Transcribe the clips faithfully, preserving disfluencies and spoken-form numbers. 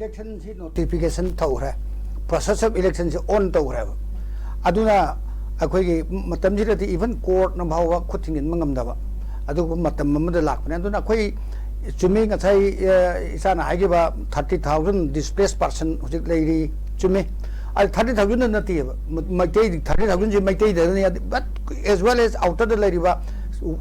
Election ꯁꯤ notification ꯇꯧꯈ꯭ꯔꯦ, process of election ꯁꯤ on ꯇꯧꯈ꯭ꯔꯦꯕ꯫ ꯑꯗꯨꯅ ꯑꯩꯈꯣꯏꯒꯤ ꯃꯇꯝꯁꯤꯗꯗꯤ even court ꯅ ꯐꯥꯎꯕ ꯈꯨꯠ ꯊꯤꯡꯖꯤꯟꯕ ꯉꯝꯗꯕ ꯑꯗꯨꯒꯨꯝꯕ ꯃꯇꯝ ꯑꯃꯗ ꯂꯥꯛꯄꯅꯦ꯫ ꯑꯗꯨꯅ ꯑꯩꯈꯣꯏ ꯆꯨꯝꯃꯤ, ꯉꯁꯥꯏ, ꯑ, ꯏꯆꯥꯅ ꯍꯥꯏꯈꯤꯕ thirty thousand displaced person ꯍꯧꯖꯤꯛ ꯂꯩꯔꯤ, ꯆꯨꯝꯃꯤ꯫ ꯑꯗꯨ thirty thousand ꯅꯠꯇꯦꯕ, ꯃ-, ꯃꯩꯇꯩ thirty thousand ꯁꯤ ꯃꯩꯇꯩꯗꯅꯤ, but as well as outer ꯗ ꯂꯩꯔꯤꯕ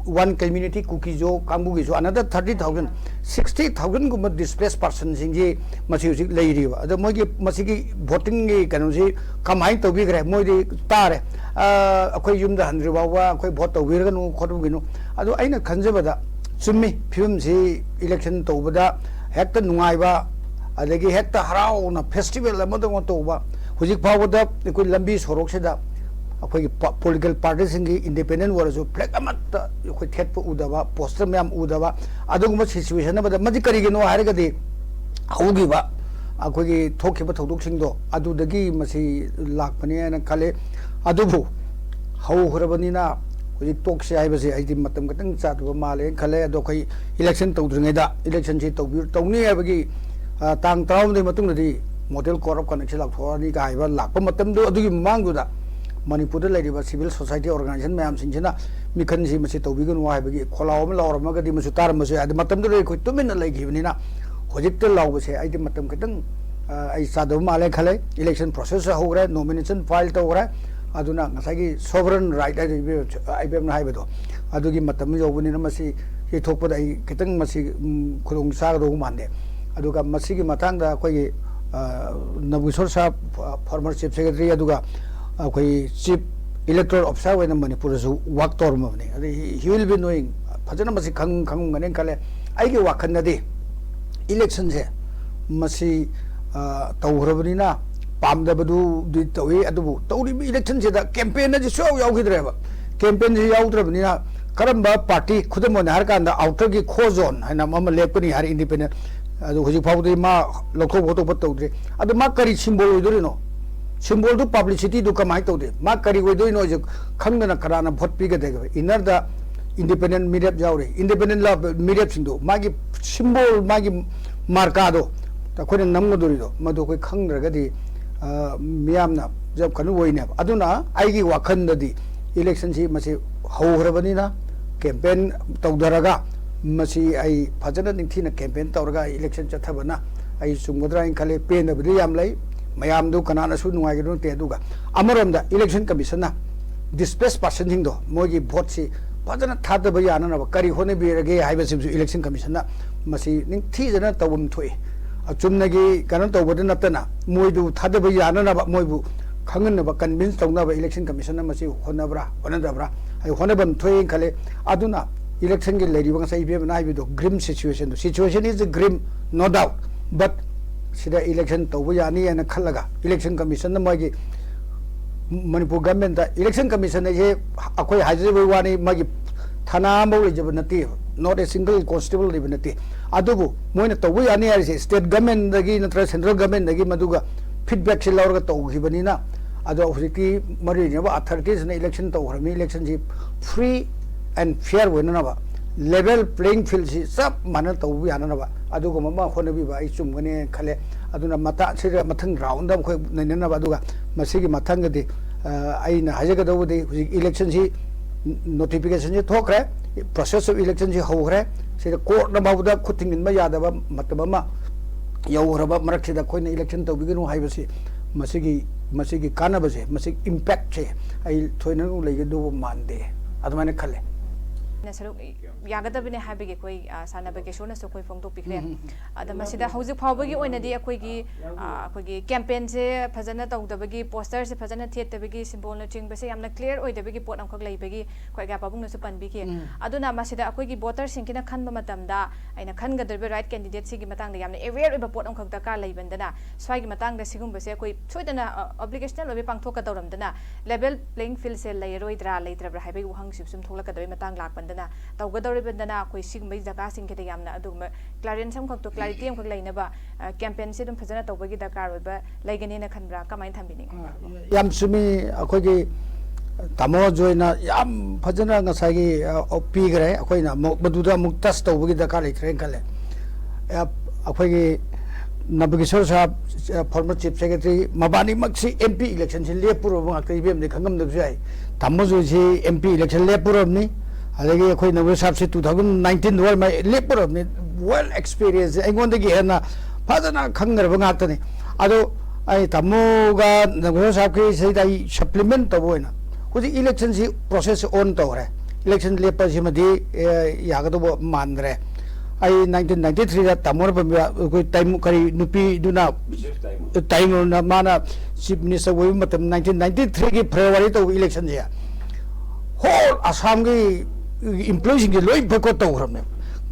one community, ꯀꯨꯀꯤꯖꯣ ꯀꯥꯡꯕꯨꯒꯤꯁꯨ another thirty thousand, sixty thousand ꯒꯨꯝꯕ displaced person ꯁꯤꯡꯁꯤ ꯃꯁꯤ ꯍꯧꯖꯤꯛ ꯂꯩꯔꯤꯕ꯫ ꯑꯗꯣ ꯃꯣꯏꯒꯤ ꯃꯁꯤꯒꯤ voting ꯒꯤ ꯀꯩꯅꯣꯁꯤ ꯀꯃꯥꯏꯅ ꯇꯧꯕꯤꯈ꯭ꯔꯦ? ꯃꯣꯏꯗꯤ ꯇꯥꯔꯦ, "ꯑ, ꯑꯩꯈꯣꯏ ꯌꯨꯝꯗ ꯍꯟꯗ꯭ꯔꯤ ꯐꯥꯎꯕ ꯑꯩꯈꯣꯏ vote ꯇꯧꯕꯤꯔꯒꯅꯨ ꯈꯣꯠꯄꯤꯒꯅꯨ"꯫ ꯑꯗꯣ ꯑꯩꯅ ꯈꯟꯖꯕꯗ ꯆꯨꯝꯃꯤ, ꯐꯤꯕꯝꯁꯤ election ꯇꯧꯕꯗ ꯍꯦꯛꯇ ꯅꯨꯡꯉꯥꯏꯕ, ꯑꯗꯒꯤ ꯍꯦꯛꯇ ꯍꯔꯥꯎꯅ festival ꯑꯃꯗꯧꯅ ꯇꯧꯕ, ꯍꯧꯖꯤꯛ ꯐꯥꯎꯕꯗ ꯑꯩꯈꯣꯏ ꯂꯝꯕꯤ ꯁꯣꯔꯣꯛꯁꯤꯗ ꯑꯩꯈꯣꯏꯒꯤ ꯄ-, political party ꯁꯤꯡꯒꯤ independent ꯑꯣꯏꯔꯁꯨ flag ꯑꯃꯠꯇ ꯑꯩꯈꯣꯏ ꯊꯦꯠꯄ ꯎꯗꯕ, poster ꯃꯌꯥꯝ ꯎꯗꯕ, ꯑꯗꯨꯒꯨꯝꯕ situation ꯑꯃꯗ ꯃꯁꯤ ꯀꯔꯤꯒꯤꯅꯣ ꯍꯥꯏꯔꯒꯗꯤ ꯍꯧꯈꯤꯕ ꯑꯩꯈꯣꯏꯒꯤ ꯊꯣꯛꯈꯤꯕ ꯊꯧꯗꯣꯛꯁꯤꯡꯗꯣ ꯑꯗꯨꯗꯒꯤ ꯃꯁꯤ ꯂꯥꯛꯄꯅꯤ ꯍꯥꯏꯅ ꯈꯜꯂꯤ꯫ ꯑꯗꯨꯕꯨ ꯍꯧꯈ꯭ꯔꯕꯅꯤꯅ ꯍꯧꯖꯤꯛ ꯇꯣꯛꯁꯦ ꯍꯥꯏꯕꯁꯦ ꯑꯩꯗꯤ ꯃꯇꯝ ꯈꯤꯇꯪ ꯆꯥꯗꯕ ꯃꯥꯜꯂꯦꯅ ꯈꯜꯂꯦ꯫ ꯑꯗꯣ ꯑꯩꯈꯣꯏ election ꯇꯧꯗ꯭ꯔꯤꯉꯩꯗ election ꯁꯤ ꯇꯧꯕꯤ-, ꯇꯧꯅꯤ ꯍꯥꯏꯕꯒꯤ, ꯑ, ꯇꯥꯡ ꯇꯔꯥꯍꯨꯝꯗꯣꯏ ꯃꯇꯨꯡꯗꯗꯤ model code of conduct ꯁꯤ ꯂꯥꯎꯊꯣꯛꯑꯅꯤ ꯀꯥ ꯍꯥꯏꯕ ꯂꯥꯛꯄ ꯃꯇꯝꯗꯣ, ꯑꯗꯨꯒꯤ ꯃꯃꯥꯡꯗꯨꯗ ꯃꯅꯤꯄꯨꯔꯗ ꯂꯩꯔꯤꯕ civil society organization ꯃꯌꯥꯝꯁꯤꯡꯁꯤꯅ ꯃꯤꯈꯟꯁꯤ ꯃꯁꯤ ꯇꯧꯕꯤꯒꯅꯨ ꯍꯥꯏꯕꯒꯤ ꯈꯣꯜꯂꯥꯎ ꯑꯃ ꯂꯥꯎꯔꯝꯃꯒꯗꯤ ꯃꯁꯨ ꯇꯥꯔꯝꯕꯁꯨ ꯌꯥꯏ꯫ ꯑꯗꯨ ꯃꯇꯝꯗꯨꯗ ꯑꯩꯈꯣꯏ ꯇꯨꯃꯤꯟꯅ ꯂꯩꯈꯤꯕꯅꯤꯅ ꯍꯧꯖꯤꯛꯇ ꯂꯥꯎꯕꯁꯦ ꯑꯩꯗꯤ ꯃꯇꯝ ꯈꯤꯇꯪ, ꯑ, ꯑꯩ ꯆꯥꯗꯕ ꯃꯥꯜꯂꯦ ꯈꯜꯂꯦ꯫ Election process ꯍꯧꯈ꯭ꯔꯦ, nomination file ꯇꯧꯈ꯭ꯔꯦ꯫ ꯑꯗꯨꯅ ꯉꯁꯥꯏꯒꯤ sovereign right ꯍꯥꯏꯗꯣ ꯏꯕꯦꯝ-, ꯏꯕꯦꯝꯅ ꯍꯥꯏꯕꯗꯣ ꯑꯗꯨꯒꯤ ꯃꯇꯝ ꯌꯧꯕꯅꯤꯅ ꯃꯁꯤ ꯌꯩꯊꯣꯛꯄꯗ ꯑꯩ ꯈꯤꯇꯪ ꯃꯁꯤ, ꯎꯝ, ꯈꯨꯗꯣꯡ ꯆꯥꯒꯗꯧꯕ ꯃꯥꯟꯗꯦ꯫ ꯑꯗꯨꯒ ꯃꯁꯤꯒꯤ ꯃꯇꯥꯡꯗ ꯑꯩꯈꯣꯏꯒꯤ, ꯑ, ꯅꯕꯀꯤꯁꯣꯔ ꯁꯥꯍ, former chief secretary, ꯑꯗꯨꯒ ꯑꯩꯈꯣꯏ chief electoral officer ꯑꯣꯏꯅ ꯃꯅꯤꯄꯨꯔꯗꯁꯨ work ꯇꯧꯔꯝꯃꯕꯅꯤ꯫ ꯑꯗꯩ he, he will be knowing, ꯐꯖꯅ ꯃꯁꯤ ꯈꯪ-, ꯈꯪꯉꯝꯒꯅꯤ ꯈꯜꯂꯦ꯫ ꯑꯩꯒꯤ ꯋꯥꯈꯜꯗꯗꯤ election ꯁꯦ ꯃꯁꯤ, ꯑ, ꯇꯧꯈ꯭ꯔꯕꯅꯤꯅ ꯄꯥꯝꯗꯕꯗꯨꯗꯤ ꯇꯧꯏ, ꯑꯗꯨꯕꯨ ꯇꯧꯔꯤꯕ election ꯁꯤꯗ campaign ꯑꯁꯤ ꯁꯨꯡꯌꯥꯎ ꯌꯥꯎꯈꯤꯗ꯭ꯔꯦꯕ꯫ Campaign ꯁꯤ ꯌꯥꯎꯗ꯭ꯔꯕꯅꯤꯅ ꯀꯔꯝꯕ party, ꯈꯨꯗꯝ ꯑꯣꯏꯅ ꯍꯥꯏꯔꯀꯥꯟꯗ outer ꯒꯤ core zone ꯍꯥꯏꯅ ꯑꯃ ꯂꯦꯞꯀꯅꯤ ꯍꯥꯏꯔꯦ independent, ꯑꯗꯨ ꯍꯧꯖꯤꯛ ꯐꯥꯎꯕꯗꯤ ꯃꯥ ꯂꯧꯊꯣꯛ ꯈꯣꯠꯇꯣꯛꯄ ꯇꯧꯗ꯭ꯔꯤ꯫ ꯑꯗꯨ ꯃꯥ ꯀꯔꯤ symbol ꯑꯣꯏꯗꯣꯔꯤꯅꯣ? Symbol ꯗꯨ, publicity ꯗꯨ ꯀꯃꯥꯏꯅ ꯇꯧꯗꯦ? ꯃꯥ ꯀꯔꯤ ꯑꯣꯏꯗꯣꯏꯅꯣ ꯍꯧꯖꯤꯛ ꯈꯪꯗꯅ ꯀꯅꯥꯅ vote ꯄꯤꯒꯗꯒꯦ? Inner ꯗ independent ꯃꯤꯔꯦꯞ ꯌꯥꯎꯔꯤ, independent ꯂ-, ꯃꯤꯔꯦꯞꯁꯤꯡꯗꯨ ꯃꯥꯒꯤ symbol, ꯃꯥꯒꯤ mark ꯗꯣ ꯑꯩꯈꯣꯏꯅ ꯅꯝꯒꯗꯧꯔꯤꯗꯣ ꯃꯗꯨ ꯑꯩꯈꯣꯏ ꯈꯪꯗ꯭ꯔꯒꯗꯤ, ꯑ, ꯃꯤꯌꯥꯝꯅ ꯌꯥꯝ ꯀꯩꯅꯣ ꯑꯣꯏꯅꯦꯕ꯫ ꯑꯗꯨꯅ ꯑꯩꯒꯤ ꯋꯥꯈꯜꯗꯗꯤ ꯏꯂꯦꯛꯁꯟꯁꯤ ꯃꯁꯤ ꯍꯧꯈ꯭ꯔꯕꯅꯤꯅ, ꯀꯦꯝꯄꯦꯟ ꯇꯧꯊꯔꯒ ꯃꯁꯤ ꯑꯩ ꯐꯖꯅ ꯅꯤꯡꯊꯤꯅ ꯀꯦꯝꯄꯦꯟ ꯇꯧꯔꯒ ꯑꯩ ꯏꯂꯦꯛꯁꯟ ꯆꯠꯊꯕꯅ ꯑꯩ ꯆꯨꯝꯒꯗ꯭ꯔꯥ ꯍꯥꯏꯅ ꯈꯜꯂꯤ꯫ ꯄꯦꯟꯗꯕꯗꯤ ꯌꯥꯝ ꯂꯩ, ꯃꯌꯥꯝꯗꯨ ꯀꯅꯥꯅꯁꯨ ꯅꯨꯡꯉꯥꯏꯒꯗꯧ ꯅꯠꯇꯦ꯫ ꯑꯗꯨꯒ ꯑꯃꯔꯣꯝꯗ ꯏꯂꯦꯛꯁꯟ ꯀꯃꯤꯁꯟꯅ ꯗꯤꯁꯄ꯭ꯂꯦꯁ ꯄꯥꯔꯁꯟꯁꯤꯡꯗꯣ ꯃꯣꯏꯒꯤ ꯚꯣꯠꯁꯤ ꯐꯖꯅ ꯊꯥꯗꯕ ꯌꯥꯅꯅꯕ ꯀꯔꯤ ꯍꯣꯠꯅꯕꯤꯔꯒꯦ ꯍꯥꯏꯕꯁꯤꯁꯨ ꯏꯂꯦꯛꯁꯟ ꯀꯃꯤꯁꯟꯅ ꯃꯁꯤ ꯅꯤꯡꯊꯤꯖꯅ ꯇꯧꯐꯝ ꯊꯣꯛꯏ꯫ ꯑ, ꯆꯨꯝꯅꯒꯤ ꯀꯩꯅꯣ ꯇꯧꯕꯗ ꯅꯠꯇꯅ ꯃꯣꯏꯗꯨ ꯊꯥꯗꯕ ꯌꯥꯅꯅꯕ, ꯃꯣꯏꯕꯨ ꯈꯪꯍꯟꯅꯕ, ꯀꯟꯚꯤꯟꯁ ꯇꯧꯅꯕ ꯏꯂꯦꯛꯁꯟ ꯀꯃꯤꯁꯟꯅ ꯃꯁꯤ ꯍꯣꯠꯅꯕ꯭ꯔꯥ ꯍꯣꯠꯅꯗꯕ꯭ꯔꯥ? ꯑꯩ ꯍꯣꯠꯅꯐꯝ ꯊꯣꯛꯑꯦꯅ ꯈꯜꯂꯦ꯫ ꯑꯗꯨꯅ ꯏꯂꯦꯛꯁꯟꯒꯤ ꯂꯩꯔꯤꯕ ꯉꯁꯥꯏ ꯏꯕꯦꯝꯃꯅ ꯍꯥꯏꯕꯗꯣ grim situation ꯗꯣ, situation is grim, no doubt, but ꯁꯤꯗ ꯏꯂꯦꯛꯁꯟ ꯇꯧꯕ ꯌꯥꯅꯤ ꯍꯥꯏꯅ ꯈꯜꯂꯒ ꯏꯂꯦꯛꯁꯟ ꯀꯃꯤꯁꯟꯅ ꯃꯣꯏꯒꯤ ꯃꯅꯤꯄꯨꯔ ꯒꯚꯔꯟꯃꯦꯟꯠꯇ, ꯏꯂꯦꯛꯁꯟ ꯀꯃꯤꯁꯟ ꯍꯥꯏꯁꯦ ꯑꯩꯈꯣꯏ ꯍꯥꯏꯖꯕꯒꯤ ꯋꯥꯅꯤ, ꯃꯥꯒꯤ ꯊꯥꯅꯥ ꯑꯃꯐꯥꯎ ꯂꯩꯖꯕ ꯅꯠꯇꯦ, not a single constable ꯂꯩꯕ ꯅꯠꯇꯦ꯫ ꯑꯗꯨꯕꯨ ꯃꯣꯏꯅ ꯇꯧꯕ ꯌꯥꯅꯤ ꯍꯥꯏꯔꯤꯁꯦ ꯁ꯭ꯇꯦꯠ ꯒꯚꯔꯟꯃꯦꯟꯠꯇꯒꯤ ꯅꯠꯇ꯭ꯔꯒ ꯁꯦꯟꯇ꯭ꯔꯦꯜ ꯒꯚꯔꯟꯃꯦꯟꯠꯇꯒꯤ ꯃꯗꯨꯒ ꯐꯤꯗꯕꯦꯛꯁꯦ ꯂꯧꯔꯒ ꯇꯧꯈꯤꯕꯅꯤꯅ꯫ ꯑꯗꯣ ꯍꯧꯖꯤꯛꯇꯤ ꯃꯔꯤ ꯂꯩꯅꯕ ꯑꯣꯊꯣꯔꯤꯇꯤꯁꯅ ꯏꯂꯦꯛꯁꯟ ꯇꯧꯈ꯭ꯔꯕꯅꯤ, ꯏꯂꯦꯛꯁꯟꯁꯤ ꯐ꯭ꯔꯤ ꯑꯦꯟ ꯐꯤꯌꯔ ꯑꯣꯏꯅꯅꯕ, ꯂꯦꯚꯦꯜ ꯄ꯭ꯂꯦꯌꯤꯡ ꯐꯤꯜꯁꯤ ꯆꯞ ꯃꯥꯟꯅ ꯇꯧꯕ ꯌꯥꯅꯅꯕ ꯑꯗꯨꯒꯨꯝꯕ ꯑꯃ ꯍꯣꯠꯅꯕꯤꯕ ꯑꯩ ꯆꯨꯝꯒꯅꯤ ꯈꯜꯂꯦ꯫ ꯑꯗꯨꯅ ꯃꯇꯥ-, ꯁꯤꯗ ꯃꯊꯪ ꯔꯥꯎꯟꯗ ꯑꯩꯈꯣꯏ ꯅꯩꯅꯅꯕ, ꯑꯗꯨꯒ ꯃꯁꯤꯒꯤ ꯃꯊꯪꯗꯗꯤ, ꯑ, ꯑꯩꯅ ꯍꯥꯏꯖꯒꯗꯧꯕꯗꯤ ꯍꯧꯖꯤꯛ ꯏꯂꯦꯛꯁꯟꯁꯤ, ꯅꯣꯇꯤꯐꯤꯀꯦꯁꯟꯁꯤ ꯊꯣꯛꯈ꯭ꯔꯦ, ꯄ꯭ꯔꯣꯁꯦꯁ ꯑꯣꯐ ꯏꯂꯦꯛꯁꯟꯁꯤ ꯍꯧꯈ꯭ꯔꯦ꯫ ꯁꯤꯗ ꯀꯣꯔꯠꯅ ꯐꯥꯎꯕꯗ ꯈꯨꯠ ꯊꯤꯡꯖꯤꯟꯕ ꯌꯥꯗꯕ ꯃꯇꯝ ꯑꯃ ꯌꯧꯈ꯭ꯔꯕ ꯃꯔꯛꯁꯤꯗ ꯑꯩꯈꯣꯏꯅ ꯏꯂꯦꯛꯁꯟ ꯇꯧꯕꯤꯒꯅꯨ ꯍꯥꯏꯕꯁꯤ, ꯃꯁꯤꯒꯤ, ꯃꯁꯤꯒꯤ ꯀꯥꯟꯅꯕꯁꯦ, ꯃꯁꯤ ꯏꯝꯄꯦꯛꯁꯦ ꯑꯩ ꯊꯣꯏꯅ ꯂꯩꯒꯗꯧꯕ ꯃꯥꯟꯗꯦ, ꯑꯗꯨꯃꯥꯏꯅ ꯈꯜꯂꯦ꯫ ꯅ ꯁꯔꯨꯛ ꯌꯥꯒꯗꯕꯅꯦ ꯍꯥꯏꯕꯒꯤ ꯑꯩꯈꯣꯏ, ꯑ, ꯁꯥꯟꯅꯕ ꯀꯦꯁꯣꯅꯁꯨ ꯑꯩꯈꯣꯏ ꯐꯣꯡꯗꯣꯛꯄꯤꯈ꯭ꯔꯦ꯫ ꯎꯝ, ꯎꯝ, ꯎꯝ꯫ ꯑꯗ ꯃꯁꯤꯗ ꯍꯧꯖꯤꯛ ꯐꯥꯎꯕꯒꯤ ꯑꯣꯏꯅꯗꯤ ꯑꯩꯈꯣꯏꯒꯤ, ꯑ, ꯑꯩꯈꯣꯏꯒꯤ ꯀꯦꯝꯄꯦꯟꯁꯦ ꯐꯖꯅ ꯇꯧꯗꯕꯒꯤ, ꯄꯣꯁꯇꯔꯁꯦ ꯐꯖꯅ ꯊꯦꯠꯇꯕꯒꯤ, ꯁꯤꯝꯕꯣꯜꯅꯆꯤꯡꯕꯁꯦ ꯌꯥꯝꯅ ꯀ꯭ꯂꯤꯌꯥꯔ ꯑꯣꯏꯗꯕꯒꯤ ꯄꯣꯠ ꯑꯃꯈꯛ ꯂꯩꯕꯒꯤ ꯑꯩꯈꯣꯏ ꯑꯒ꯭ꯌꯥ ꯄꯥꯕꯨꯡꯅꯁꯨ ꯄꯟꯕꯤꯈꯤ꯫ ꯎꯝ꯫ ꯑꯗꯨꯅ ꯃꯁꯤꯗ ꯑꯩꯈꯣꯏꯒꯤ ꯚꯣꯇꯔꯁꯤꯡꯁꯤꯅ ꯈꯟꯕ ꯃꯇꯝꯗ ꯑꯩꯅ ꯈꯟꯒꯗꯧꯔꯤꯕ ꯔꯥꯏꯠ ꯀꯦꯟꯗꯤꯗꯦꯠꯁꯤꯒꯤ ꯃꯇꯥꯡꯗ ꯌꯥꯝꯅ ꯑꯦꯋꯦꯌꯔ ꯑꯣꯏꯕ ꯄꯣꯠ ꯑꯃꯈꯛ ꯗꯔꯀꯥꯔ ꯂꯩꯃꯟꯗꯅ ꯁ꯭ꯋꯥꯏꯒꯤ ꯃꯇꯥꯡꯗ ꯁꯤꯒꯨꯝꯕꯁꯦ ꯑꯩꯈꯣꯏ ꯁꯣꯏꯗꯅ, ꯑ, ꯑꯣꯕ꯭ꯂꯤꯒꯦꯁꯅꯦꯜ ꯑꯣꯏꯕ ꯄꯥꯡꯊꯣꯛꯀꯗꯧꯔꯝꯗꯅ ꯂꯦꯚꯦꯜ ꯄ꯭ꯂꯦꯌꯤꯡ ꯐꯤꯜꯁꯦ ꯂꯩꯔꯔꯣꯏꯗ꯭ꯔꯥ ꯂꯩꯇ꯭ꯔꯕ꯭ꯔꯥ ꯍꯥꯏꯕꯒꯤ ꯋꯥꯍꯪꯁꯤꯁꯨ ꯁꯨꯝ ꯊꯣꯛꯂꯛꯀꯗꯕꯒꯤ ꯃꯇꯥꯡ ꯂꯥꯛꯄꯟꯗꯅ ꯇꯧꯒꯗꯧꯔꯤꯕꯗꯅ ꯑꯩꯈꯣꯏ ꯁꯤꯒꯨꯝꯕꯒꯤ ꯖꯒꯥꯁꯤꯡꯁꯤꯗ ꯌꯥꯝꯅ ꯑꯗꯨꯒꯨꯝꯕ ꯀ꯭ꯂꯤꯌꯥꯔꯦꯟꯁ ꯑꯃꯈꯛꯇꯣ, ꯀ꯭ꯂꯥꯔꯤꯇꯤ ꯑꯃꯈꯛ ꯂꯩꯅꯕ, ꯑ, ꯀꯦꯝꯄꯦꯟꯁꯦ ꯑꯗꯨꯝ ꯐꯖꯅ ꯇꯧꯕꯒꯤ ꯗꯔꯀꯥꯔ ꯑꯣꯏꯕ ꯂꯩꯒꯅꯤꯅ ꯈꯟꯕ꯭ꯔꯥ? ꯀꯃꯥꯏꯅ ꯊꯝꯕꯤꯅꯤꯡꯉꯤ? ꯌꯥꯝ ꯆꯨꯝꯃꯤ꯫ ꯑꯩꯈꯣꯏꯒꯤ ꯇꯥꯃꯣ ꯖꯣꯏꯅ ꯌꯥꯝ ꯐꯖꯅ ꯉꯁꯥꯏꯒꯤ, ꯑ, ꯄꯤꯈ꯭ꯔꯦ꯫ ꯑꯩꯈꯣꯏꯅ ꯑꯃꯨꯛ ꯃꯗꯨꯗ ꯑꯃꯨꯛ ꯇꯁ ꯇꯧꯕꯒꯤ ꯗꯔꯀꯥꯔ ꯂꯩꯇ꯭ꯔꯦꯅ ꯈꯜꯂꯦ꯫ ꯑ, ꯑꯩꯈꯣꯏꯒꯤ ꯅꯕꯀꯤꯁꯣꯔ ꯁꯥꯍꯕ, former chief secretary, ꯃꯕꯥꯅꯤꯃꯛꯁꯤ M P election ꯁꯤ ꯂꯦꯞꯄꯨꯔꯕ ꯉꯥꯛꯇ, ꯏꯕꯦꯝꯗꯤ ꯈꯪꯉꯝꯗꯕꯁꯨ ꯌꯥꯏ꯫ ꯇꯥꯃꯣꯁꯨ ꯁꯤ M P election ꯂꯦꯞꯄꯨꯔꯕꯅꯤ꯫ ꯑꯗꯒꯤ ꯑꯩꯈꯣꯏ ꯅꯕꯀꯤꯁꯣꯔ ꯁꯥꯍꯕꯁꯤ two thousand nineteen ꯗ ꯑꯣꯏꯔ ꯃꯥꯜꯂꯦ ꯂꯦꯞꯄꯨꯔꯕꯅꯤ꯫ Well experience, ꯑꯩꯉꯣꯟꯗꯒꯤ ꯍꯦꯟꯅ ꯐꯖꯅ ꯈꯪꯈ꯭ꯔꯕ ꯉꯥꯛꯇꯅꯤ꯫ ꯑꯗꯣ ꯑꯩ ꯇꯥꯃꯣꯒ ꯅꯕꯀꯤꯁꯣꯔ ꯁꯥꯍꯕꯀꯤ ꯁꯤꯗ ꯑꯩ supplement ꯇꯧꯕ ꯑꯣꯏꯅ, ꯍꯧꯖꯤꯛ election ꯁꯤ process on ꯇꯧꯔꯦ꯫ Election ꯂꯦꯞꯄꯁꯤꯃꯗꯤ, ꯑꯦ, ꯌꯥꯒꯗꯧꯕ ꯃꯥꯟꯗ꯭ꯔꯦ꯫ ꯑꯩ nineteen ninety three ꯗ ꯇꯥꯃꯣꯅ ꯄꯟꯕ ꯑꯩꯈꯣꯏ ꯇꯥꯏꯃꯨ-, ꯀꯔꯤ, ꯅꯨꯄꯤꯗꯨꯅ, ꯇꯥꯏꯃꯨꯅ, ꯃꯥꯅ chief minister ꯑꯣꯏꯕ ꯃꯇꯝ, nineteen ninety three ꯒꯤ February ꯇꯧꯕ election ꯁꯦ, whole ꯑꯁꯥꯝꯒꯤ employee ꯁꯤꯡꯁꯦ ꯂꯣꯏ boycott ꯇꯧꯈ꯭ꯔꯕꯅꯦꯕ꯫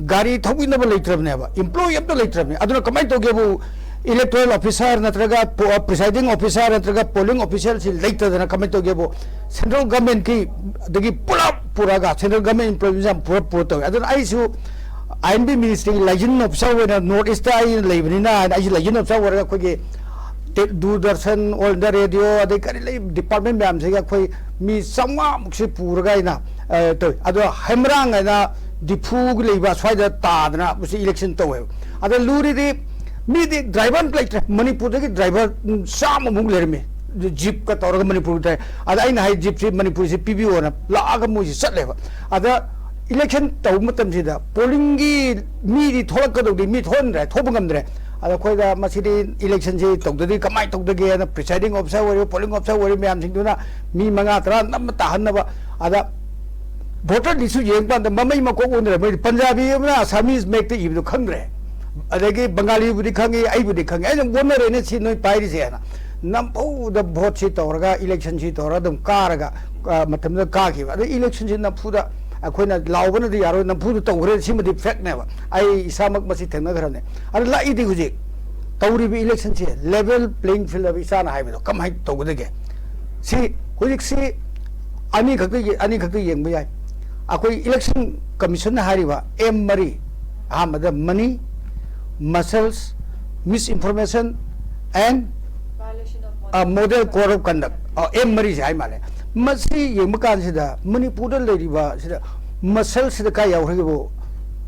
ꯒꯥꯔꯤ ꯊꯧꯕꯤꯅꯕ ꯂꯩꯇ꯭ꯔꯕꯅꯦꯕ, employee ꯑꯝꯇ ꯂꯩꯇ꯭ꯔꯕꯅꯦ꯫ ꯑꯗꯨꯅ ꯀꯃꯥꯏꯅ ꯇꯧꯒꯦꯕꯨ, electoral officer ꯅꯠꯇ꯭ꯔꯒ ꯄꯣ-, presiding officer ꯅꯠꯇ꯭ꯔꯒ polling officer ꯁꯤ ꯂꯩꯇꯗꯅ ꯀꯃꯥꯏꯅ ꯇꯧꯒꯦꯕꯨ, central government ꯀꯤ ꯑꯗꯒꯤ ꯄꯨꯂꯞ ꯄꯨꯔꯒ, central government employee ꯃꯌꯥꯝ ꯄꯨꯔ ꯄꯨꯔ ꯇꯧꯋꯦ꯫ ꯑꯗꯨꯅ ꯑꯩꯁꯨ I and B ministry ꯒꯤ liaison officer ꯑꯣꯏꯅ North East ꯇ ꯑꯩꯅ ꯂꯩꯕꯅꯤꯅ ꯍꯥꯏꯅ, ꯑꯩꯁꯨ liaison officer ꯑꯣꯏꯔꯒ ꯑꯩꯈꯣꯏꯒꯤ ꯇꯦ-, Doordarshan, All India Radio, ꯑꯗꯩ ꯀꯔꯤ ꯂꯩ department ꯃꯌꯥꯝꯁꯤꯒ ꯑꯩꯈꯣꯏ ꯃꯤ ꯆꯥꯝꯃꯉꯥ ꯃꯨꯛꯁꯤ ꯄꯨꯔꯒ ꯑꯩꯅ, ꯑ, ꯇꯧꯋꯤ꯫ ꯑꯗꯣ ꯍꯩꯃꯔꯥꯡ ꯍꯥꯏꯅ ꯗꯤꯐꯨꯒꯤ ꯂꯩꯕ ꯁ꯭ꯋꯥꯏꯗ ꯇꯥꯗꯅ ꯃꯁꯤ election ꯇꯧꯋꯦꯕ꯫ ꯑꯗ ꯂꯨꯔꯤꯗꯤ ꯃꯤꯗꯤ driver ꯑꯝꯇ ꯂꯩꯇ꯭ꯔꯦ꯫ ꯃꯅꯤꯄꯨꯔꯗꯒꯤ driver, ꯎꯝ, ꯆꯥꯝꯃꯃꯨꯛ ꯂꯩꯔꯝꯃꯤ꯫ Jeep ꯀ ꯇꯧꯔꯒ ꯃꯅꯤꯄꯨꯔ driver꯫ ꯑꯗ ꯑꯩꯅ ꯍꯥꯏ, "Jeep ꯁꯤ ꯃꯅꯤꯄꯨꯔꯁꯤ ꯄꯤꯕꯤꯌꯣꯅ" ꯂꯥꯛꯑꯒ ꯃꯣꯏꯁꯤ ꯆꯠꯂꯦꯕ꯫ ꯑꯗ election ꯇꯧꯕ ꯃꯇꯝꯁꯤꯗ polling ꯒꯤ ꯃꯤꯗꯤ ꯊꯣꯛꯂꯛꯀꯗꯧꯗꯤ, ꯃꯤ ꯊꯣꯛꯍꯟꯗ꯭ꯔꯦ, ꯊꯣꯛꯄ ꯉꯝꯗ꯭ꯔꯦ꯫ ꯑꯗ ꯑꯩꯈꯣꯏꯗ ꯃꯁꯤꯗꯤ election ꯁꯤ ꯇꯧꯗꯗꯤ ꯀꯃꯥꯏꯅ ꯇꯧꯗꯒꯦꯅ presiding officer ꯑꯣꯏꯔꯤꯕ, polling officer ꯑꯣꯏꯔꯤꯕ ꯃꯌꯥꯝꯁꯤꯡꯗꯨꯅ ꯃꯤ ꯃꯉꯥ ꯇꯔꯥ ꯅꯝꯃ ꯇꯥꯍꯟꯅꯕ꯫ ꯑꯗ voter list ꯁꯨ ꯌꯦꯡꯕ ꯀꯥꯟꯗ ꯃꯃꯩ ꯃꯀꯣꯛ ꯑꯣꯟꯗ꯭ꯔꯦ꯫ ꯃꯣꯏꯗꯤ ꯄꯟꯖꯥꯕꯤ ꯑꯃꯅ ꯑꯁꯥꯃꯤꯁ ꯃꯌꯦꯛꯇ ꯏꯕꯗꯣ ꯈꯪꯗ꯭ꯔꯦ꯫ ꯑꯗꯒꯤ ꯕꯪꯒꯥꯂꯤꯕꯨꯗꯤ ꯈꯪꯉꯤ, ꯑꯩꯕꯨꯗꯤ ꯈꯪꯉꯤ꯫ ꯑꯩꯅ ꯑꯣꯟꯅꯔꯦꯅꯦ ꯁꯤ ꯅꯣꯏ ꯄꯥꯏꯔꯤꯁꯦꯅ꯫ ꯅꯝꯐꯨꯗ vote ꯁꯤ ꯇꯧꯔꯒ, election ꯁꯤ ꯇꯧꯔꯒ ꯑꯗꯨꯝ ꯀꯥꯔꯒ, ꯑ, ꯃꯇꯝꯗꯨꯗ ꯀꯥꯈꯤꯕ꯫ ꯑꯗꯩ election ꯁꯤ ꯅꯝꯐꯨꯗ ꯑꯩꯈꯣꯏꯅ ꯂꯥꯎꯕꯅꯗꯤ ꯌꯥꯔꯣꯏ, ꯅꯝꯐꯨꯗ ꯇꯧꯈ꯭ꯔꯦ꯫ ꯁꯤꯃꯗꯤ fact ꯅꯦꯕ꯫ ꯑꯩ ꯏꯁꯥꯃꯛ ꯃꯁꯤ ꯊꯦꯡꯅꯈ꯭ꯔꯕꯅꯦ꯫ ꯑꯗ ꯂꯥꯛꯏꯗꯤ ꯍꯧꯖꯤꯛ ꯇꯧꯔꯤꯕ election ꯁꯦ level playing field ꯍꯥꯏꯕ ꯏꯆꯥꯅ ꯍꯥꯏꯕꯗꯣ ꯀꯃꯥꯏꯅ ꯇꯧꯒꯗꯒꯦ? ꯁꯤ ꯍꯧꯖꯤꯛꯁꯤ ꯑꯅꯤꯈꯛꯇ ꯌꯦ-, ꯑꯅꯤꯈꯛꯇ ꯌꯦꯡꯕ ꯌꯥꯏ꯫ ꯑꯩꯈꯣꯏ election commission ꯅ ꯍꯥꯏꯔꯤꯕ M ꯃꯔꯤ, ꯑꯍꯥꯟꯕꯗ money, muscles, misinformation and, violation of, ꯑ, model code of conduct, ꯑ, M ꯃꯔꯤꯁꯦ ꯍꯥꯏ ꯃꯥꯜꯂꯦ꯫ ꯃꯁꯤ ꯌꯦꯡꯕ ꯀꯥꯟꯁꯤꯗ ꯃꯅꯤꯄꯨꯔꯗ ꯂꯩꯔꯤꯕ ꯁꯤꯗ muscle ꯁꯤꯗ ꯀꯥꯏ ꯌꯥꯎꯈ꯭ꯔꯒꯦꯕꯨ?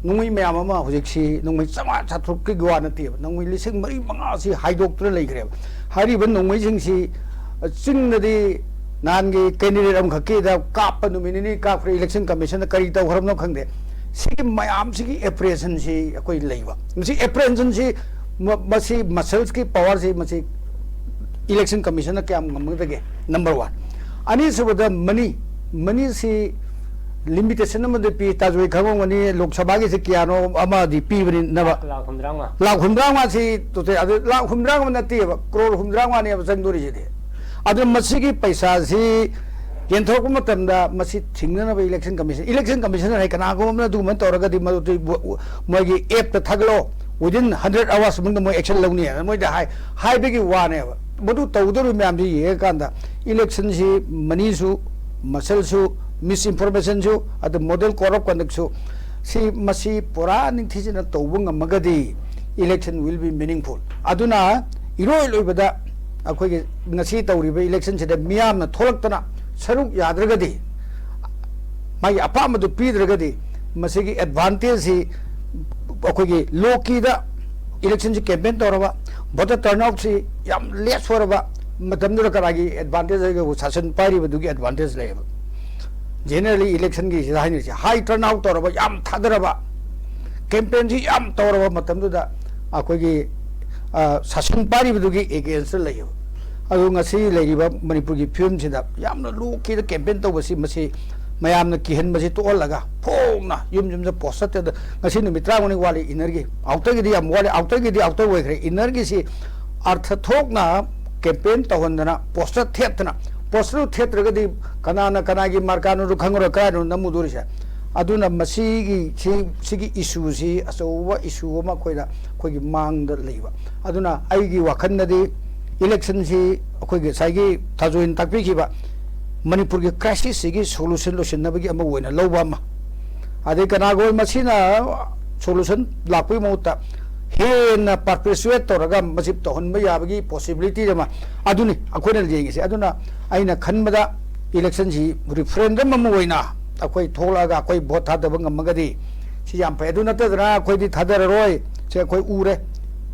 ꯅꯣꯡꯃꯩ ꯃꯌꯥꯝ ꯑꯃ ꯍꯧꯖꯤꯛꯁꯤ ꯅꯣꯡꯃꯩ ꯆꯥꯝꯃꯉꯥ ꯆꯥꯇ꯭ꯔꯨꯛꯀꯤ ꯋꯥ ꯅꯠꯇꯦꯕ, ꯅꯣꯡꯃꯩ ꯂꯤꯁꯤꯡ ꯃꯔꯤ ꯃꯉꯥꯁꯤ ꯍꯥꯏꯗꯣꯛꯇꯨꯅ ꯂꯩꯈ꯭ꯔꯦꯕ꯫ ꯍꯥꯏꯔꯤꯕ ꯅꯣꯡꯃꯩꯁꯤꯡꯁꯤ, ꯑ, ꯆꯤꯡꯗꯗꯤ ꯅꯍꯥꯟꯒꯤ ꯀꯦꯟꯗꯤꯗꯦꯠ ꯑꯃꯈꯛꯀꯤꯗ ꯀꯥꯞꯄ ꯅꯨꯃꯤꯠ ꯅꯤꯅꯤ ꯀꯥꯞꯈ꯭ꯔꯦ, ꯏꯂꯦꯛꯁꯟ ꯀꯃꯤꯁꯟꯅ ꯀꯔꯤ ꯇꯧꯈ꯭ꯔꯕꯅꯣ ꯈꯪꯗꯦ꯫ ꯁꯤꯒꯤ ꯃꯌꯥꯝꯁꯤꯒꯤ ꯑꯦꯄ꯭ꯔꯦꯁꯟꯁꯤ ꯑꯩꯈꯣꯏ ꯂꯩꯕ, ꯃꯁꯤ ꯑꯦꯄ꯭ꯔꯦꯁꯟꯁꯤ, ꯃ-, ꯃꯁꯤ ꯃꯁꯜꯁꯀꯤ ꯄꯋꯥꯔꯁꯤ ꯃꯁꯤ ꯏꯂꯦꯛꯁꯟ ꯀꯃꯤꯁꯟꯅ ꯀꯌꯥꯝ ꯉꯝꯒꯗꯒꯦ? Number one. ꯑꯅꯤꯁꯨꯕꯗ ꯃꯅꯤ, ꯃꯅꯤꯁꯤ ꯂꯤꯃꯤꯇꯦꯁꯟ ꯑꯃꯗ ꯄꯤ, ꯇꯥꯖꯣꯏ ꯈꯪꯉꯝꯒꯅꯤ, ꯂꯣꯛ ꯁꯚꯥꯒꯤꯁꯤ ꯀꯌꯥꯅꯣ ꯑꯃꯗꯤ ꯄꯤꯕꯅꯤꯅꯕ꯫ ꯂꯥꯛ ꯍꯨꯝꯗ꯭ꯔꯥ ꯃꯉꯥ꯫ ꯂꯥꯛ ꯍꯨꯝꯗ꯭ꯔꯥ ꯃꯉꯥꯁꯤ ꯇꯣꯇꯦꯜ, ꯑꯗꯨ ꯂꯥꯛ ꯍꯨꯝꯗ꯭ꯔꯥ ꯃꯉꯥ ꯅꯠꯇꯦꯕ, ꯀ꯭ꯔꯣꯔ ꯍꯨꯝꯗ꯭ꯔꯥ ꯃꯉꯥꯅꯦꯕ ꯆꯪꯗꯣꯔꯤꯁꯤꯗꯤ꯫ ꯑꯗꯨꯅ ꯃꯁꯤꯒꯤ ꯄꯩꯁꯥꯁꯤ ꯌꯦꯟꯊꯣꯔꯛꯄ ꯃꯇꯝꯗ ꯃꯁꯤ ꯊꯤꯡꯅꯅꯕ ꯏꯂꯦꯛꯁꯟ ꯀꯃꯤꯁꯟ, ꯏꯂꯦꯛꯁꯟ ꯀꯃꯤꯁꯟꯅ ꯍꯥꯏ, ꯀꯅꯥꯒꯨꯝꯕ ꯑꯃꯅ ꯑꯗꯨꯒꯨꯝꯕ ꯇꯧꯔꯒꯗꯤ ꯃꯗꯨꯗꯤ ꯃꯣꯏꯒꯤ ꯑꯦꯞꯇ ꯊꯥꯒꯠꯂꯣ, within hundred hours ꯃꯅꯨꯡꯗ ꯃꯣꯏ action ꯂꯧꯅꯤ ꯍꯥꯏꯅ ꯃꯣꯏꯗ ꯍꯥꯏ, ꯍꯥꯏꯕꯒꯤ ꯋꯥꯅꯦꯕ꯫ ꯃꯗꯨ ꯇꯧꯗꯧꯔꯤꯕ ꯃꯌꯥꯝꯁꯤ ꯌꯦꯡꯉꯀꯥꯟꯗ ꯏꯂꯦꯛꯁꯟꯁꯤ ꯃꯅꯤꯁꯨ, ꯃꯁꯜꯁꯨ, ꯃꯤꯁꯏꯟꯐꯣꯔꯃꯦꯁꯟꯁꯨ, ꯑꯗꯨ ꯃꯣꯗꯦꯜ ꯀꯣꯗ ꯑꯣꯐ ꯀꯟꯗꯛꯁꯨ, ꯁꯤ, ꯃꯁꯤ ꯄꯨꯔꯥ ꯅꯤꯡꯊꯤꯖꯅ ꯇꯧꯕ ꯉꯝꯃꯒꯗꯤ election will be meaningful꯫ ꯑꯗꯨꯅ ꯏꯔꯣꯏ ꯂꯣꯏꯕꯗ ꯑꯩꯈꯣꯏꯒꯤ ꯉꯁꯤ ꯇꯧꯔꯤꯕ ꯏꯂꯦꯛꯁꯟꯁꯤꯗ ꯃꯤꯌꯥꯝꯅ ꯊꯣꯛꯂꯛꯇꯅ ꯁꯔꯨꯛ ꯌꯥꯗ꯭ꯔꯒꯗꯤ, ꯃꯥꯒꯤ ꯑꯄꯥꯝꯕꯗꯨ ꯄꯤꯗ꯭ꯔꯒꯗꯤ, ꯃꯁꯤꯒꯤ ꯑꯦꯗꯚꯥꯟꯇꯦꯖꯁꯤ ꯑꯩꯈꯣꯏꯒꯤ ꯂꯣꯀꯤꯗ ꯏꯂꯦꯛꯁꯟꯁꯤ ꯀꯦꯝꯄꯦꯟ ꯇꯧꯔꯕ, ꯚꯣꯇꯔ ꯇꯔꯟ ꯑꯥꯎꯠꯁꯤ ꯌꯥꯝ ꯂꯦꯁ ꯑꯣꯏꯔꯕ ꯃꯇꯝꯗꯨꯗ ꯀꯅꯥꯒꯤ ꯑꯦꯗꯚꯥꯟꯇꯦꯖ ꯍꯥꯏꯒꯦꯕꯨ ꯁꯥꯁꯟ ꯄꯥꯏꯔꯤꯕꯗꯨꯒꯤ ꯑꯦꯗꯚꯥꯟꯇꯦꯖ ꯂꯩꯌꯦꯕ꯫ ꯖꯦꯅꯔꯦꯜꯂꯤ ꯏꯂꯦꯛꯁꯟꯒꯤꯁꯤꯗ ꯍꯥꯏꯅꯔꯤꯁꯦ ꯍꯥꯏ ꯇꯔꯟ ꯑꯥꯎꯠ ꯇꯧꯔꯕ, ꯌꯥꯝ ꯊꯥꯗꯔꯕ, ꯀꯦꯝꯄꯦꯟꯁꯤ ꯌꯥꯝ ꯇꯧꯔꯕ ꯃꯇꯝꯗꯨꯗ ꯑꯩꯈꯣꯏꯒꯤ, ꯑ, ꯁꯥꯁꯟ ꯄꯥꯏꯔꯤꯕꯗꯨꯒꯤ ꯑꯦꯒꯦꯟꯁꯇ ꯂꯩꯌꯦꯕ꯫ ꯑꯗꯨ ꯉꯁꯤ ꯂꯩꯔꯤꯕ ꯃꯅꯤꯄꯨꯔꯒꯤ ꯐꯤꯕꯝꯁꯤꯗ ꯌꯥꯝꯅ ꯂꯣꯀꯤꯗ ꯀꯦꯝꯄꯦꯟ ꯇꯧꯕꯁꯤ, ꯃꯁꯤ ꯃꯌꯥꯝꯅ ꯀꯤꯍꯟꯕꯁꯤ ꯇꯣꯛꯍꯜꯂꯒ ꯐꯣꯡꯅ ꯌꯨꯝ ꯌꯨꯝꯗ ꯄꯣꯁꯇꯔ ꯇꯦꯗ-, ꯉꯁꯤ ꯅꯨꯃꯤꯠ ꯇꯔꯥꯃꯉꯥꯅꯤ ꯋꯥꯠꯂꯤ ꯏꯟꯅꯔꯒꯤ꯫ ꯑꯥꯎꯇꯔꯒꯤꯗꯤ ꯌꯥꯝ ꯋꯥꯠꯂꯤ, ꯑꯥꯎꯇꯔꯒꯤꯗꯤ ꯑꯥꯎꯇꯔ ꯑꯣꯏꯈ꯭ꯔꯦ, ꯏꯟꯅꯔꯒꯤꯁꯤ ꯑꯥꯔꯊ ꯊꯣꯛꯅ ꯀꯦꯝꯄꯦꯟ ꯇꯧꯍꯟꯗꯅ ꯄꯣꯁꯇꯔ ꯊꯦꯠꯇꯅ, ꯄꯣꯁꯇꯔ ꯊꯦꯠꯇ꯭ꯔꯒꯗꯤ ꯀꯅꯥꯅ ꯀꯅꯥꯒꯤ ꯃꯥꯔꯀꯥꯅꯣꯗꯨ ꯈꯪꯉꯔꯣꯏ, ꯀꯗꯥꯏꯗꯅꯣ ꯅꯝꯃꯨꯗꯣꯔꯤꯁꯦ? ꯑꯗꯨꯅ ꯃꯁꯤꯒꯤ, ꯁꯤ-, ꯁꯤꯒꯤ ꯏꯁꯨꯁꯤ ꯑꯆꯧꯕ ꯏꯁꯨ ꯑꯃ ꯑꯩꯈꯣꯏꯗ, ꯑꯩꯈꯣꯏꯒꯤ ꯃꯥꯡꯗ ꯂꯩꯕ꯫ ꯑꯗꯨꯅ ꯑꯩꯒꯤ ꯋꯥꯈꯜꯗꯗꯤ ꯏꯂꯦꯛꯁꯟꯁꯤ ꯑꯩꯈꯣꯏꯒꯤ ꯉꯁꯥꯏꯒꯤ ꯊꯥꯖꯣꯏꯅ ꯇꯥꯛꯄꯤꯈꯤꯕ ꯃꯅꯤꯄꯨꯔꯒꯤ ꯀ꯭ꯔꯥꯏꯁꯤꯁꯁꯤꯒꯤ ꯁꯣꯂꯨꯁꯟ ꯂꯣꯏꯁꯤꯟꯅꯕꯒꯤ ꯑꯃ ꯑꯣꯏꯅ ꯂꯧꯕ ꯑꯃ, ꯑꯗꯩ ꯀꯅꯥꯒꯨꯝꯕ ꯃꯁꯤꯅ ꯁꯣꯂꯨꯁꯟ ꯂꯥꯛꯄꯒꯤ ꯃꯍꯨꯠꯇ ꯍꯦꯟꯅ ꯄꯔꯄꯦꯆꯨꯋꯦꯠ ꯇꯧꯔꯒ ꯃꯁꯤ ꯇꯧꯍꯟꯕ ꯌꯥꯕꯒꯤ ꯄꯣꯁꯤꯕꯤꯂꯤꯇꯤ ꯑꯃ, ꯑꯗꯨꯅꯤ ꯑꯩꯈꯣꯏꯅ ꯌꯦꯡꯉꯤꯁꯦ꯫ ꯑꯗꯨꯅ ꯑꯩꯅ ꯈꯟꯕꯗ ꯏꯂꯦꯛꯁꯟꯁꯤ ꯔꯤꯐꯔꯦꯟꯗꯝ ꯑꯃ ꯑꯣꯏꯅ ꯑꯩꯈꯣꯏ ꯊꯣꯛꯂꯛꯑꯒ ꯑꯩꯈꯣꯏ ꯚꯣꯠ ꯊꯥꯗꯕ ꯉꯝꯃꯒꯗꯤ ꯁꯤ ꯌꯥꯝ ꯐꯩ꯫ ꯑꯗꯨ ꯅꯠꯇꯗꯅ ꯑꯩꯈꯣꯏꯗꯤ ꯊꯥꯗꯔꯔꯣꯏ, ꯁꯦ ꯑꯩꯈꯣꯏ ꯎꯔꯦ꯫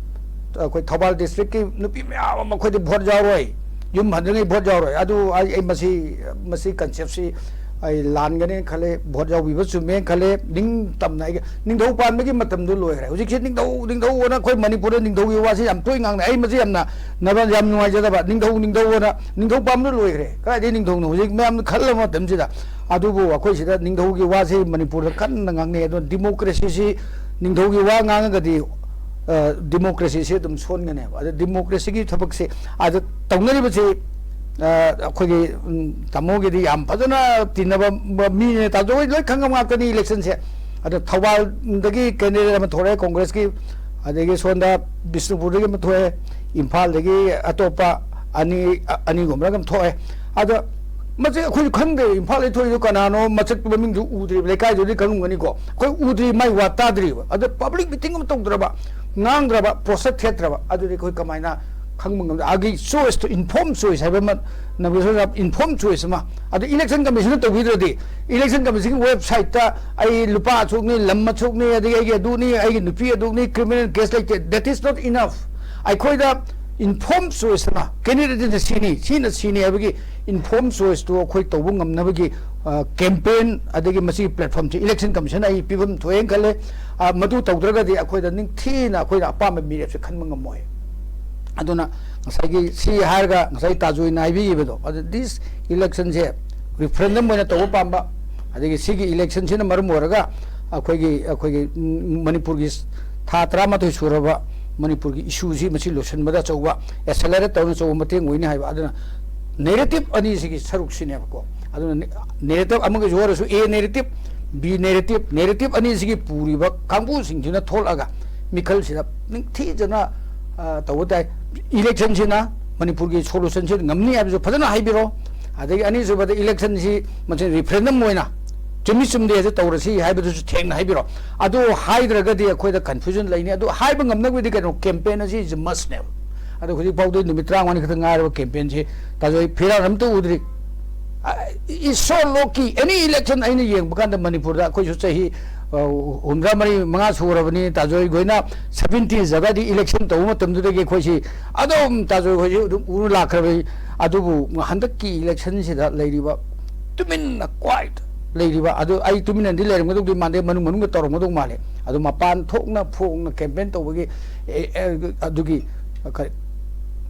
ꯑꯩꯈꯣꯏ ꯊꯧꯕꯥꯜ districtꯀꯤ ꯅꯨꯄꯤ ꯃꯌꯥꯝ ꯑꯃ ꯑꯩꯈꯣꯏꯗꯤ ꯚꯣꯠ ꯌꯥꯎꯔꯣꯏ, ꯌꯨꯝ ꯍꯟꯗ꯭ꯔꯤꯉꯩ ꯚꯣꯠ ꯌꯥꯎꯔꯣꯏ꯫ ꯑꯗꯨ ꯑꯩ ꯑꯩ ꯃꯁꯤ ꯃꯁꯤ conceptꯁꯤ ꯑꯩ ꯂꯥꯟꯒꯅꯤ ꯈꯜꯂꯦ꯫ ꯚꯣꯠ ꯌꯥꯎꯕꯤꯕ ꯆꯨꯝꯃꯦ ꯈꯜꯂꯦ꯫ ꯅꯤꯡꯇꯝꯅ ꯑꯩꯒꯤ ꯅꯤꯡꯊꯧ ꯄꯥꯟꯕꯒꯤ ꯃꯇꯝꯗꯣ ꯂꯣꯏꯈ꯭ꯔꯦ꯫ ꯍꯧꯖꯤꯛꯁꯦ ꯅꯤꯡꯊꯧ ꯅꯤꯡꯊꯧ ꯑꯅ ꯑꯩꯈꯣꯏ ꯃꯅꯤꯄꯨꯔꯗ ꯅꯤꯡꯊꯧꯒꯤ ꯋꯥꯁꯦ ꯌꯥꯝ ꯇꯣꯏꯅ ꯉꯥꯡꯅꯩ꯫ ꯑꯩ ꯃꯁꯤ ꯌꯥꯝꯅ ꯅꯕ ꯌꯥꯝ ꯅꯨꯡꯉꯥꯏꯖꯗꯕ꯫ ꯅꯤꯡꯊꯧ ꯅꯤꯡꯊꯧ ꯑꯅ ꯅꯤꯡꯊꯧ ꯄꯥꯟꯕꯗꯣ ꯂꯣꯏꯈ꯭ꯔꯦ꯫ ꯀꯗꯥꯏꯗꯒꯤ ꯅꯤꯡꯊꯧꯅꯣ? ꯍꯧꯖꯤꯛ ꯃꯌꯥꯝꯅ ꯈꯜꯂꯕ ꯃꯇꯝꯁꯤꯗ꯫ ꯑꯗꯨꯕꯨ ꯑꯩꯈꯣꯏ ꯁꯤꯗ ꯅꯤꯡꯊꯧꯒꯤ ꯋꯥꯁꯦ ꯃꯅꯤꯄꯨꯔꯗ ꯀꯟꯅ ꯉꯥꯡꯅꯩ꯫ ꯑꯗꯨꯅ democracyꯁꯤ, ꯅꯤꯡꯊꯧꯒꯤ ꯋꯥ ꯉꯥꯡꯉꯒꯗꯤ democracyꯁꯤ ꯑꯗꯨꯝ ꯁꯣꯟꯒꯅꯦꯕ꯫ ꯑꯗ democracyꯒꯤ ꯊꯕꯛꯁꯦ ꯑꯗ ꯇꯧꯅꯔꯤꯕꯁꯤ, ꯑ, ꯑꯩꯈꯣꯏꯒꯤ, ꯎꯝ, ꯇꯥꯃꯣꯒꯤꯗꯤ ꯌꯥꯝ ꯐꯖꯅ ꯇꯤꯟꯅꯕ ꯃꯤꯅꯦ꯫ ꯇꯥꯃꯣ ꯍꯣꯏ ꯂꯣꯏ ꯈꯪꯉꯕ ꯉꯥꯛꯇꯅꯤ electionꯁꯦ꯫ ꯑꯗ ꯊꯧꯕꯥꯜꯗꯒꯤ candidate ꯑꯃ ꯊꯣꯛꯂꯛꯑꯦ Congressꯀꯤ, ꯑꯗꯒꯤ ꯁꯣꯝꯗ ꯕꯤꯁꯅꯨꯄꯨꯔꯗꯒꯤ ꯑꯃ ꯊꯣꯛꯑꯦ, ꯏꯝꯐꯥꯜꯗꯒꯤ ꯑꯇꯣꯞꯄ ꯑꯅꯤ, ꯑ-, ꯑꯅꯤꯒꯨꯝꯕꯔ ꯑꯃ ꯊꯣꯛꯑꯦ꯫ ꯑꯗ ꯃꯁꯤ ꯑꯩꯈꯣꯏꯁꯨ ꯈꯪꯗꯦ, ꯏꯝꯐꯥꯜꯗꯒꯤ ꯊꯣꯛꯏꯗꯣ ꯀꯅꯥꯅꯣ, ꯃꯁꯛꯇꯨ ꯃꯃꯤꯡꯗꯨ ꯎꯗ꯭ꯔꯤꯕ, ꯂꯩꯀꯥꯏꯗꯨꯗꯤ ꯈꯪꯉꯝꯒꯅꯤꯀꯣ꯫ ꯑꯩꯈꯣꯏ ꯎꯗ꯭ꯔꯤ, ꯃꯥꯏ ꯋꯥ ꯇꯥꯗ꯭ꯔꯤꯕ꯫ ꯑꯗ public meeting ꯑꯃ ꯇꯧꯗ꯭ꯔꯕ, ꯉꯥꯡꯗ꯭ꯔꯕ, ꯄꯣꯁꯇꯔ ꯊꯦꯠꯇ꯭ꯔꯕ, ꯑꯗꯨꯗꯤ ꯑꯩꯈꯣꯏ ꯀꯃꯥꯏꯅ ꯈꯪꯕ ꯉꯝꯗꯦ? ꯑꯥꯒꯤ choiceꯇꯣ, informed choice ꯍꯥꯏꯕ ꯑꯃ, ꯅꯕꯤꯁꯣꯔ informed choice ꯑꯃ꯫ ꯑꯗꯨ election commissionꯅ ꯇꯧꯕꯤꯗ꯭ꯔꯗꯤ, election commissionꯒꯤ websiteꯇ ꯑꯩ ꯂꯨꯄꯥ ꯑꯁꯨꯛꯅꯤ, ꯂꯝ ꯑꯁꯨꯛꯅꯤ, ꯑꯗꯒꯤ ꯑꯩꯒꯤ ꯑꯗꯨꯅꯤ, ꯑꯩꯒꯤ ꯅꯨꯄꯤ ꯑꯗꯨꯅꯤ, criminal case ꯂꯩꯇꯦ, that is not enough꯫ ꯑꯩꯈꯣꯏꯗ informed choice ꯑꯃ, candidateꯅ ꯁꯤꯅꯤ, ꯁꯤꯅ ꯁꯤꯅꯤ ꯍꯥꯏꯕꯒꯤ informed choiceꯇꯨ ꯑꯩꯈꯣꯏ ꯇꯧꯕ ꯉꯝꯅꯕꯒꯤ, ꯑ, campaign, ꯑꯗꯒꯤ ꯃꯁꯤꯒꯤ platformꯁꯤ election commissionꯅ ꯑꯩ ꯄꯤꯐꯝ ꯊꯣꯛꯑꯦꯅ ꯈꯜꯂꯦ꯫ ꯑ, ꯃꯗꯨ ꯇꯧꯗ꯭ꯔꯒꯗꯤ ꯑꯩꯈꯣꯏꯗ ꯅꯤꯡꯊꯤꯅ ꯑꯩꯈꯣꯏꯅ ꯑꯄꯥꯝꯕ ꯃꯤꯔꯦꯞꯁꯦ ꯈꯟꯕ ꯉꯝꯃꯣꯏ꯫ ꯑꯗꯨꯅ ꯉꯁꯥꯏꯒꯤ ꯁꯤ ꯍꯥꯏꯔꯒ ꯉꯁꯥꯏ ꯇꯥꯖꯨꯅ ꯍꯥꯏꯕꯤꯈꯤꯕꯗꯣ, ꯑꯗꯨ this electionꯁꯦ referendum ꯑꯣꯏꯅ ꯇꯧꯕ ꯄꯥꯝꯕ, ꯑꯗꯒꯤ ꯁꯤꯒꯤ electionꯁꯤꯅ ꯃꯔꯝ ꯑꯣꯏꯔꯒ ꯑꯩꯈꯣꯏꯒꯤ, ꯑꯩꯈꯣꯏꯒꯤ, ꯎꯝ, ꯃꯅꯤꯄꯨꯔꯒꯤ ꯊꯥ ꯇꯔꯥꯃꯥꯊꯣꯏ ꯁꯨꯔꯕ ꯃꯅꯤꯄꯨꯔꯒꯤ issueꯁꯤ ꯃꯁꯤ ꯂꯣꯏꯁꯤꯟꯕꯗ ꯑꯆꯧꯕ accelerate ꯇꯧꯅ ꯑꯆꯧꯕ ꯃꯇꯦꯡ ꯑꯣꯏꯅꯤ ꯍꯥꯏꯕ꯫ ꯑꯗꯨꯅ narrative ꯑꯅꯤꯁꯤꯒꯤ ꯁꯔꯨꯛꯁꯤꯅꯦꯕꯀꯣ꯫ ꯑꯗꯨꯅ narrative ꯑꯃꯒꯁꯨ ꯑꯣꯏꯔꯁꯨ, A narrative, B narrative, narrative ꯑꯅꯤꯁꯤꯒꯤ ꯄꯨꯔꯤꯕ ꯀꯥꯡꯕꯨꯁꯤꯡꯁꯤꯅ ꯊꯣꯛꯂꯛꯑꯒ ꯃꯤꯈꯜꯁꯤꯗ ꯅꯤꯡꯊꯤꯖꯅ, ꯑ, ꯇꯧꯕ ꯇꯥꯏ꯫ Electionꯁꯤꯅ ꯃꯅꯤꯄꯨꯔꯒꯤ solutionꯁꯤ ꯉꯝꯅꯤ ꯍꯥꯏꯕꯁꯨ ꯐꯖꯅ ꯍꯥꯏꯕꯤꯔꯣ꯫ ꯑꯗꯒꯤ ꯑꯅꯤꯁꯨꯕꯗ electionꯁꯤ ꯃꯁꯤ referendum ꯑꯣꯏꯅ ꯆꯨꯝꯃꯤ ꯆꯨꯝꯗꯦ ꯑꯗꯨ ꯇꯧꯔꯁꯤ ꯍꯥꯏꯕꯗꯨꯁꯨ ꯊꯦꯡꯅ ꯍꯥꯏꯕꯤꯔꯣ꯫ ꯑꯗꯨ ꯍꯥꯏꯗ꯭ꯔꯒꯗꯤ ꯑꯩꯈꯣꯏꯗ confusion ꯂꯩꯅꯤ꯫ ꯑꯗꯨ ꯍꯥꯏꯕ ꯉꯝꯅꯕꯒꯤꯗꯤ ꯀꯩꯅꯣ, campaign ꯑꯁꯤ is a mustꯅꯦꯕ꯫ ꯑꯗꯣ ꯍꯧꯖꯤꯛ ꯐꯥꯎꯗꯤ ꯅꯨꯃꯤꯠ ꯇꯔꯥꯃꯉꯥꯅꯤ ꯈꯛꯇ ꯉꯥꯏꯔꯕ campaignꯁꯤ, ꯇꯥꯖꯣꯏ, ꯐꯤꯔꯥꯜ ꯑꯝꯇ ꯎꯗ꯭ꯔꯤ꯫ ꯑ, it's so low key꯫ Any election ꯑꯩꯅ ꯌꯦꯡꯕ ꯀꯥꯟꯗ ꯃꯅꯤꯄꯨꯔꯗ ꯑꯩꯈꯣꯏꯁꯨ ꯆꯍꯤ ꯍꯨꯝꯗ꯭ꯔꯥ ꯃꯔꯤ ꯃꯉꯥ ꯁꯨꯔꯕꯅꯤ꯫ ꯇꯥꯖꯣꯏ ꯈꯣꯏꯅ ꯁꯕꯦꯟꯇꯤꯟ ꯖꯒꯥꯗꯤ ꯏꯂꯦꯛꯁꯟ ꯇꯧꯕ ꯃꯇꯝꯗꯨꯗꯒꯤ ꯑꯩꯈꯣꯏꯁꯤ ꯑꯗꯨꯝ ꯇꯥꯖꯣꯏ ꯈꯣꯏꯁꯤ ꯑꯗꯨꯝ ꯎꯔ ꯂꯥꯛꯈ꯭ꯔꯕꯅꯤ꯫ ꯑꯗꯨꯕꯨ ꯍꯟꯗꯛꯀꯤ ꯏꯂꯦꯛꯁꯟꯁꯤꯗ ꯂꯩꯔꯤꯕ ꯇꯨꯃꯤꯟꯅ ꯀ꯭ꯋꯥꯏꯠ ꯂꯩꯔꯤꯕ ꯑꯗꯨ, ꯑꯩ ꯇꯨꯃꯤꯟꯅꯗꯤ ꯂꯩꯔꯝꯒꯗꯧꯗꯤ ꯃꯥꯟꯗꯦ, ꯃꯅꯨꯡ ꯃꯅꯨꯡꯗ ꯇꯧꯔꯝꯒꯗꯧ ꯃꯥꯜꯂꯦ꯫ ꯑꯗꯨ ꯃꯄꯥꯟ ꯊꯣꯛꯅ ꯐꯣꯡꯅ ꯀꯦꯝꯄꯦꯟ ꯇꯧꯕꯒꯤ, ꯑꯦ, ꯑꯦ, ꯑꯗꯨꯒꯤ ꯀꯔꯤ,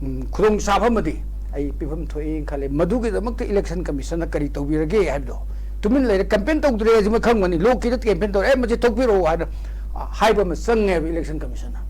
ꯎꯝ, ꯈꯨꯗꯣꯡꯆꯥꯕ ꯑꯃꯗꯤ ꯑꯩ ꯄꯤꯐꯝ ꯊꯣꯛꯏꯅ ꯈꯜꯂꯤ꯫ ꯃꯗꯨꯒꯤꯗꯃꯛꯇ ꯏꯂꯦꯛꯁꯟ ꯀꯃꯤꯁꯟꯅ ꯀꯔꯤ ꯇꯧꯕꯤꯔꯒꯦ ꯍꯥꯏꯕꯗꯣ, ꯇꯨꯃꯤꯟ ꯂꯩꯔꯦ꯫ ꯀꯦꯝꯄꯦꯟ ꯇꯧꯗ꯭ꯔꯦ ꯍꯥꯏꯁꯤꯃ ꯈꯪꯕꯅꯤ꯫ ꯂꯣꯛꯀꯤꯗ ꯀꯦꯝꯄꯦꯟ ꯇꯧꯔꯦ, "ꯑꯦ, ꯃꯁꯤ ꯊꯣꯛꯄꯤꯔꯛꯑꯣ" ꯍꯥꯏꯅ, ꯑ, ꯍꯥꯏꯕ ꯑꯃ ꯆꯪꯉꯦꯕ ꯏꯂꯦꯛꯁꯟ ꯀꯃꯤꯁꯟꯅ꯫